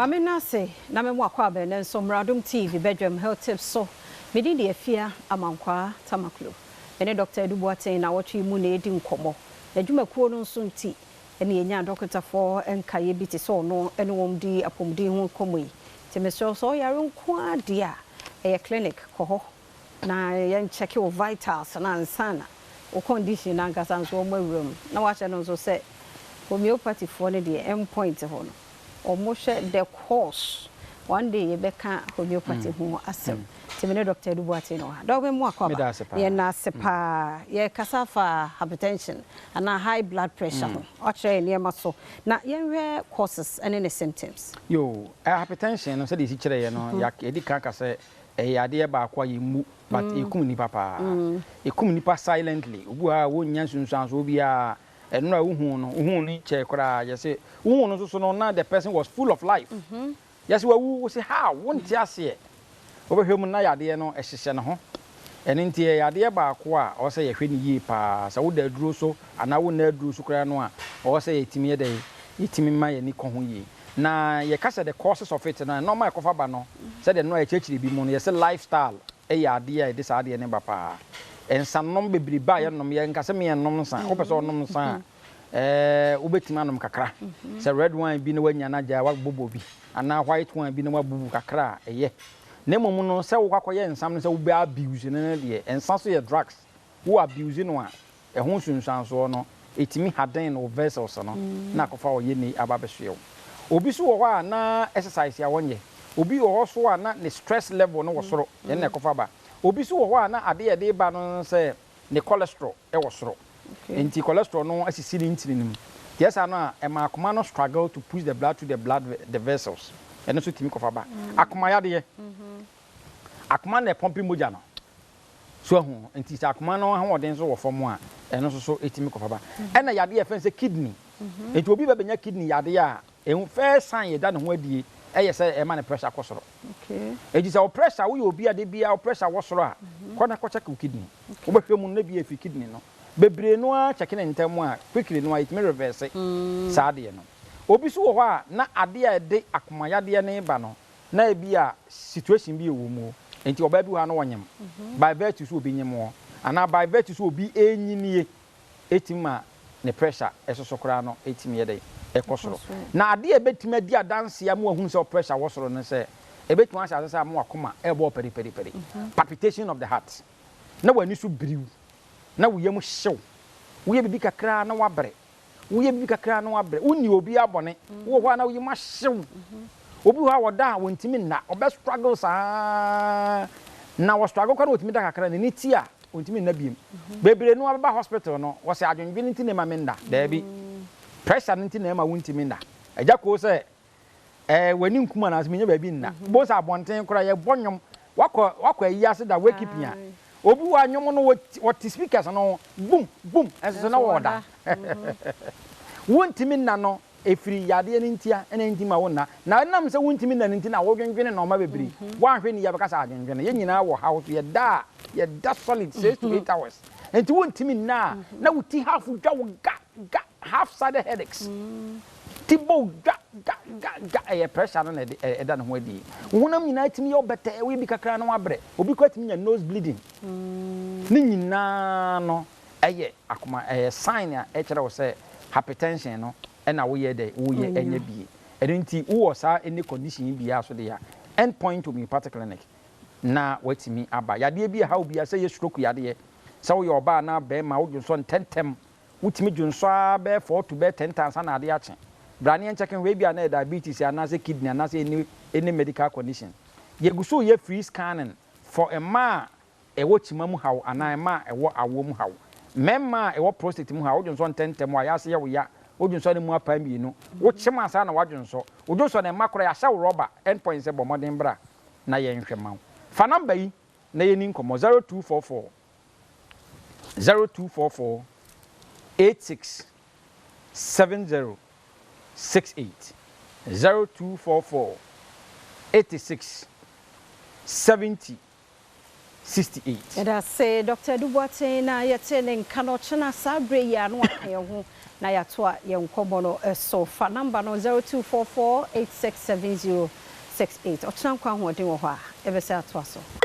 Ma me nna ase na me mo akwaaba ɛnnɛ nso mmra Adom TV badwam health tips so. Me din de Afia Amankwaa Tamaklo. Me ne Dɔkta Adu Boateng naawɔtwe yi mu na ɛredi nkɔmmɔ. N'adwumakuo no nso nti na yɛnya adɔkotafoɔ nkaeɛ bi te sɛ ɔno ne wɔn di apɔmuden ho nkɔmmɔ yi. Nti mesrɛ wo sɛ woyare nko ara deɛ a, ɛyɛ clinic, kɔ hɔ na yɛn check wo vitals no ansa na wo condition no ankasa nso wɔn awura mu. Na wahyɛ no nso sɛ homeopathy foɔ no deɛ end point hɔ no wɔn hwɛ the cause. One day yɛbɛka homeopathy ho asɛm. Nti me ne Doctor Adu Boateng wɔ ha. Doc me mu akɔ aba. Yɛn ase paa. Yɛkasa fa hypertension anaa high blood pressure ho. Wakyerɛ yɛn nneɛma so. Na yɛnhwɛ causes ne ne symptoms. Yoo, hypertension no sɛdeɛ yɛsi kyerɛeɛ no, yɛadi kan aka sɛ ɛyɛ adeɛ baako a yɛmmu but ɛkum nnipa paa. Ɛkum nnipa silently. Obi wɔ hɔ a wɔnnya nsunsuansoɔ biara. Ɛno a wohuu no, wohuu no nkyɛe koraa. Yɛse wohuu no nso so no na the person was full of life. Yɛse wawu, wose how? Wonte aseɛ. Wobɛhwɛ mu na yadeɛ no ɛhyehyɛ ne ho. Ɛno nti ɛyɛ adeɛ baako a ɛwɔ sɛ yɛhwɛ no yie paa. Sɛ woda aduro so anaa wonna aduro so koraa no a, ɛwɔ sɛ yɛtumi yɛ dɛn? Yɛtumi ma yɛn ani kɔ ho yie. Na yɛka sɛ the causes of it no, nnoɔma a ɛkɔfa ba no, sɛdeɛ nnora yɛkyerɛkyerɛ bi mu no, yɛse lifestyle yɛ adeɛ a ɛde saa adeɛ no ba paa. Nsanom bebrebe a yɛnom, yɛnka sɛ meɛnnom nsa, wopɛ sɛ wonom nsa a, ɛɛ wobɛtumi anom kakra. Sɛ red wine bi na woanya no agya a, woabobɔ bi, anaa white wine bi na woabubu kakra a, ɛyɛ. Na mmom no, sɛ wokɔ akɔyɛ nsam no sɛ wobɛ abuse no no deɛ, nsa so yɛ drugs. Wo abuse no a, ɛho nsunsuansoɔ no, ɛtumi harden wo vessels no na akɔfa ɔyɛnni aba abɛsoɛ wo. Obi nso wɔ hɔ a na exercise a ɔnyɛ. Obi wɔ hɔ nso a na ne stress level no wɔ soro, ɛno na ɛkɔfa ba. Obi nso wɔ hɔ a na adeɛ a ɛde ba no ne sɛ ne cholesterol wɔ soro. Nti cholesterol no asisi ne ntini no mu. Nti ɛyɛ saa no a, ɛma akoma no struggle to push the blood through the blood the vessels. Ɛno nso tumi kɔfa ba. Akoma yadeɛ. Akoma na ɛpɔmpe mogya no. So ahu? Nti sɛ akoma no ahoɔden nso wɔ fam a, ɛno nso so ɛtumi kɔfa ba. Ɛna yadeɛ a yɛfrɛ no sɛ kidney. Nti obi bɛbɛnya kidney yadeɛ a, ɛhu first sign ɛda ne ho adie ɛyɛ sɛ ɛma ne pressure kɔ soro. Nti sɛ wo pressure, woyɛ obi a da biara wo pressure wɔ soro a, kɔ na kɔ check wo kidney. Wobɛhwɛ mu no na ebia ɛfiri kidney no. Bebree no ara check no ntɛm a, quickly no ara ɛtumi reverse saa adeɛ no. Obi nso wɔ hɔ a na adeɛ a ɛde akoma yadeɛ no reba no, na ebia situation bi wɔ mu nti ɔbaa bi wɔ ha na ɔnyem by virtue sɛ obi nyem wɔ anaa by virtue sɛ obi ɛnyinie ɛtumi ma ne pressure ɛsoso koraa no ɛtumi yɛ dɛn ɛkɔ soro. Na adeɛ a ɛbɛtumi adi adanseɛ ama wahunu sɛ pressure wɔ soro no sɛ ɛbɛtumi ahyɛ ase sɛ ama wakoma ɛrebɔ pɛripɛripɛri, palpitation of the heart, na w'ani so biriw, na wo yam hyew, woyɛ biribi kakra na wabrɛ. Woyɛ biribi kakra na woabrɛ. Wonni obiara bɔne. Wowɔ hɔ a na wo yam ahye wo. Obi wɔ hɔ a ɔda a ɔntumi nna. Ɔbɛ struggle saa na wɔ struggle koraa na ɔtumi da kakra n'ani te a ɔntumi nna biom. Bebree no abɛba hospital no wɔsɛ adwendwene nti na ɛma me nna. Daabi. Pressure no nti na ɛma wontumi nna. Agya koo sɛ Ɛɛ w'ani nkum anaasɛ menya baabi nna. Wobɛhu sɛ abɔnten koraa yɛbɔ nnwom. Wakɔ wakɔ ayi ase da wake keeping a, obi wɔ a nnwom no wɔte speakers no ho bum bum nso so na wɔreda. Wontumi nna no ɛfiri yadeɛ no ntia ɛna ɛnti ma wonna. Na ɛnam sɛ wontumi nna no nti na wodwendwene nnoɔma bebree. Woanhwɛ ne yie a bɛka sɛ adwendwene. Yɛn nyinaa wɔ haw so yɛda a yɛda solid 6 to 8 hours. Nti wontumi nna a na wo ti half dwa wo ga ga half sided headaches. Ti bɔ ga ga ga ga, ɛyɛ pressure no na ɛde ɛda ne ho adi. Wo honam nyinaa tumi yɛ wo bɛtɛɛ, woyɛ bi kakra na wabrɛ. Obi koraa tumi nya nose bleeding. Ne nyinaa no ɛyɛ akoma, ɛyɛ sign a ɛkyerɛ wo sɛ hypertension no ɛna woyɛ dɛ woyɛ ɛnya bie. Ɛno nti wowɔ saa any condition yi biara so deɛ a, End Point Homeopathic Clinic na watumi aba. Yadeɛ bi a ɛha wo biara, sɛ ɛyɛ stroke yadeɛ, sɛ woyɛ ɔbaa anaa barima, wodwonsɔ ntɛntɛm, wotumi dwonsɔ ara bɛyɛ four to bɛyɛ 10 times ansa na adeɛ akye. Bra ne yɛnkyɛke nhwɛ, ebia na ɛyɛ diabetes anaasɛ kidney anaasɛ any medical condition. Yɛgu so reyɛ free scanning for mmaa a ɛwɔ kyima mu haw anaa mmaa a ɛwɔ awoɔ mu haw. Mmarima a ɛwɔ prostate mu haw, wodwonsɔ ntɛntɛm, w'ayaase yɛ wo ya, wodwonsɔ ne mu apae mmienu, wokyem ansa na woadwonsɔ, wodwonsɔ no mma koraa, yɛahyɛ wo rɔba, end point sɛ bɔ mmɔden bra na yɛnhwɛ ma wo. Fa number yi na yɛnni nkɔmmɔ, 0244 0244 86 70 68, 0244 86 70. 68. Yɛda ase Doctor Adu Boateng na yɛtee ne nka no ɔkyena saa berɛ yi a na waka yɛn ho na yɛatoa yɛn nkɔmmɔ no so. Fa number no 0244 8670 68. Ɔkyena nkwa ahoɔden wɔ hɔ a yɛbɛsɛ atoa so.